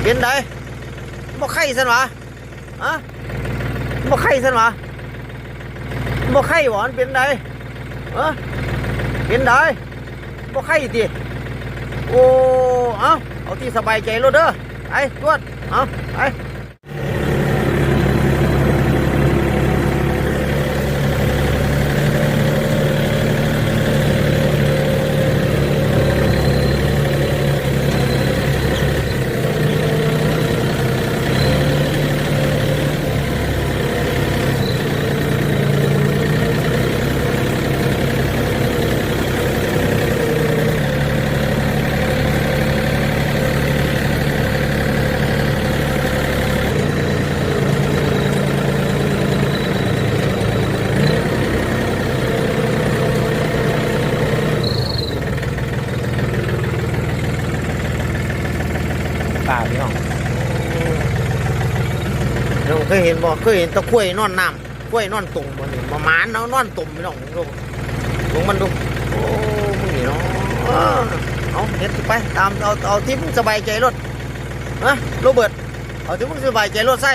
ເປັນໃດ? ບໍ່ໄຄຊັ້ນຫວາ? ຮະ? ບໍ່ໄຄຊັ້ນຫວາ? ບໍ່ໄຄຫວາ? ມັນເປັນໃດ? ຮະ? ເປັນໃດ? ບໍ່ໄຄຕິ? ໂອ້ ເອົາ ເອົາທີ່ສະບາຍໃຈໂລດເດີ. ໄປ ຈວດ ເອົາ ໄປ. ປ່າພີ່ນ້ອງ ນ້ອງເຄີຍເຫັນບໍ່? ເຄີຍເຫັນແຕ່ຄວາຍນອນນ້ຳ ຄວາຍນອນຕົມບໍ່ນີ້? ໝາ ໝານເອົານອນຕົມພີ່ນ້ອງ ເບິ່ງ ເບິ່ງມັນດູ. ໂອ້ ມຶງນີ້ເນາະ ເອີ ເອົາເຮັດໄປຕາມ ເອົາ ເອົາທີ່ມຶງສະບາຍໃຈໂລດ ນະ ໂຣເບີດ ເອົາທີ່ມຶງສະບາຍໃຈໂລດ ໃສ່.